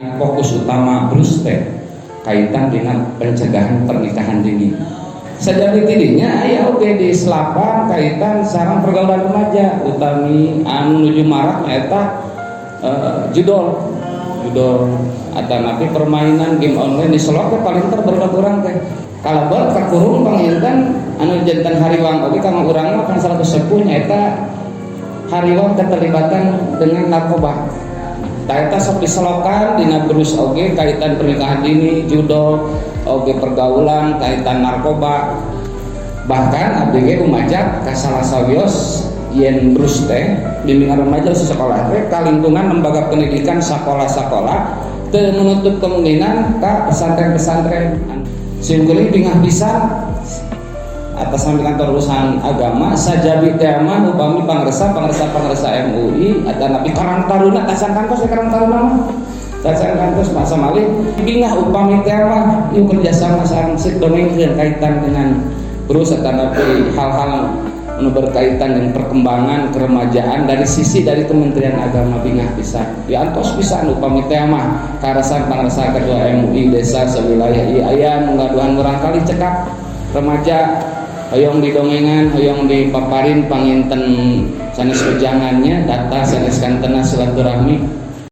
Fokus utama BRUS teh kaitan dengan pencegahan pernikahan dini. Sajabina ti dinya aya oge di selapan kaitan sareng pergaulan remaja, utami anu nuju marak eta judol judol atanapi permainan game online di Solok teh paling terbarudak urang teh kalebet kakurung. Panginten anu janten hariwang oge kanggo urang mah kan salah sepuh nyaeta hariwang keterlibatan dengan narkoba. Tah, eta sok diselokan dina BRUS oge, kaitan pernikahan dini, judol oge, pergaulan kaitan narkoba. Bahkan abdi ge umajak ka salah sawios yen BRUS teh bimbingan remaja di sekolah teh ka lingkungan lembaga pendidikan, sekolah-sekolah, teu menutup kemungkinan ka pesantren-pesantren. Simkuring bingah pisan atas nami Kantor Urusan Agama sajabi teh mah upami pangersa pangersa pangersa MUI atanapi Karang Taruna, tacan kantos ya Karang Taruna mah, tacan kantos masa malih. Bingah upami teh mah yuk kerjasama sareng sik dongengkeun kaitan dengan terus atanapi hal-hal anu berkaitan dengan perkembangan keremajaan dari sisi dari Kementerian Agama. Bingah pisan, diantos pisan upami teh mah karasan pangersa ketua MUI desa sewilayah ieu aya nu gaduhan murangkali cekap remaja, hoyong didongengan, hoyong dipaparin, panginten sanes wejangannya data sanes kantena silaturahmi.